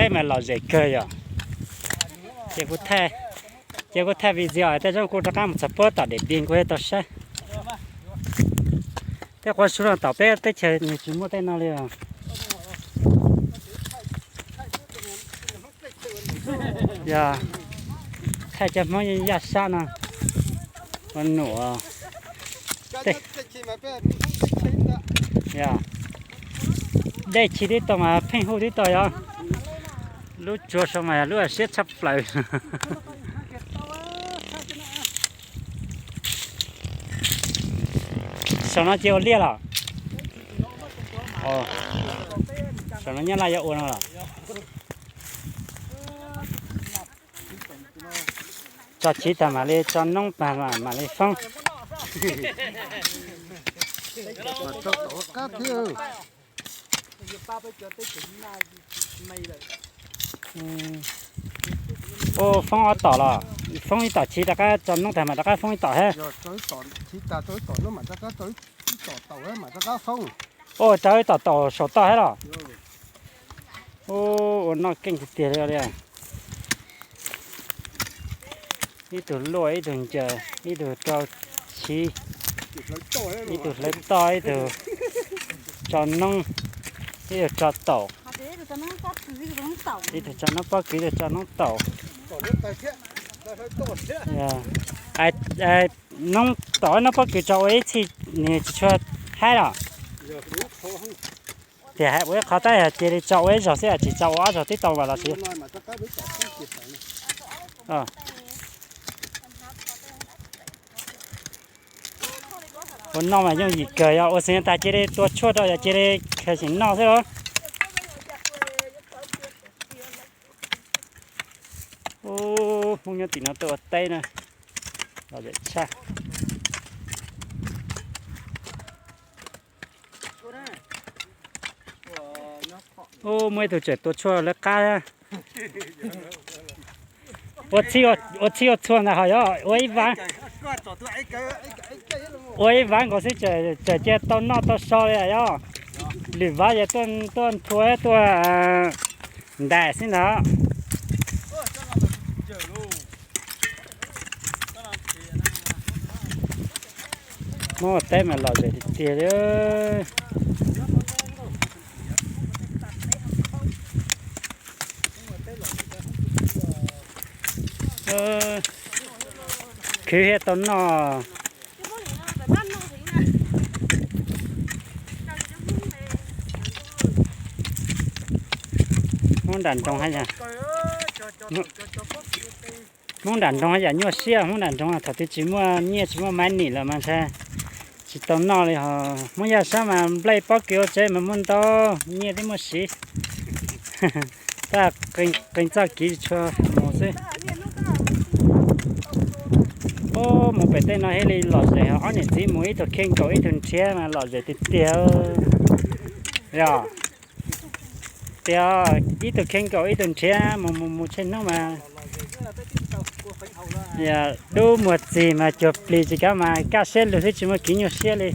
Teb mas lom zem kawg yom. Ces kuv thaij, ces kuv thaij video tej zaum kuv rov qab mus txog puag tom Dej Dij kuv thiaj tau saib. Tej qhov suav no tom peb teb chaws nws tsis muaj tej no li os. Yog thaij cov Hmoob yaj sab no ua num. Dej chim tib tug mas pheej huj tib tug yog. Lub tsua saum mas yog lub siab tshaj plaws. Saum no ces ua liaj los? Saum no Nyab Laj yuav ua no los? Tso chiv tag mam li tso noob tag mam li foob. Ua foob ob tom los? Foob ib tom chiv rov qab tso noob tag mam rov qab foob ib tom thiab. Ua rau ib tom taum saum toj thiab los? Ua noj keej tiag tiag li. Ib tug luaj, ib tug ncaws, ib tug rau chiv, ib tug hlawv toj, ib tug tso noob, ib tug tso taum, ib tug tso noob pob kws, ib tug tso noob taum. Noob taum noob pob kws tso ua ib txhij nws tsis tshua haib los? Tias hais ua ib qhov tab sis cia li tso ua ib zaug xwb, tsis tso ua ob zaug tib tau mas los sis. Ua noj mas yooj yim kawg, yog ua xwb tas cia li tua tshuaj rau yog cia li khaws xeem noj xwb los? Ub, Hmoob nyob tim no tuaj ua teb na, lom zem tshaj. Ub, muaj ib tug tseem tua tshuaj lawv qab. Ua txhij ua txhua ntawd ho yog ua ib vav, ua ib vav nkaus xwb tseem cia tau noj tau so li yog. Lwm vav ces tuaj nthua tuaj ntais xwb ntag. Muab ua teb mas lom zem tiag tiag li. Khwv thiaj tau noj. Hmoob nram nroog haj yam, Hmoob nram nroog haj yam nyuaj siab, Hmoob nram nroog thaum twg tsis muaj nyiaj tsis muaj maiv nim los mas ntshai tsis tau noj li ho. Hmoob Yaj Sab mas nplej pob kws ua tsev mas muaj ntau, nyiaj twb muaj siv. Tab qee txoj kev tsis tshua mus xwb. Ub, mus pem tej no thiaj li lom zem, ob niam txiv mus ib tug kheej nkaus ib tug nrhiav mas lom zem tiag tiag. Yog tias ib tug kheej nkaus ib tug nrhiav mus mus mus tsheej hnub mas dub muag txig mas cuag plis tsis kav mas kaj siab lug xwb tsis muaj kev nyuaj siab li.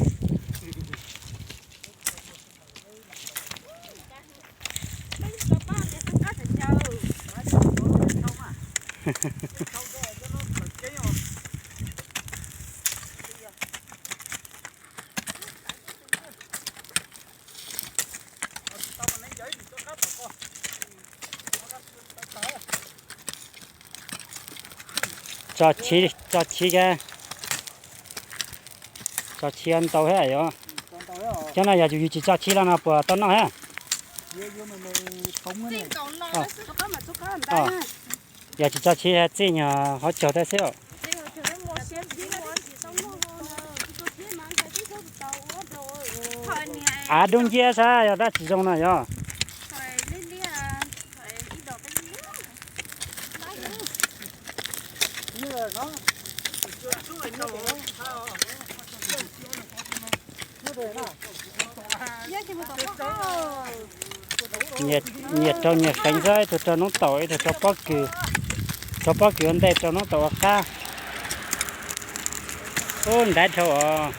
Tso chiv, tso chiv, tso chiv ntau thiab yom. Cov no yog yus tsis tso chiv los no puas tau noj thiab? Yog tsis tso chiv txij nyuag hauv caug thiab xwb. Av dub nciab sab yog dab tsis zoo no yog. Nyias rau nyias feev xwb, ib tug rau noob taum, ib tug rau pob kws. Rau pob kws ua ntej, rau noob taum ua qab. Ub, ntaiv dhau os.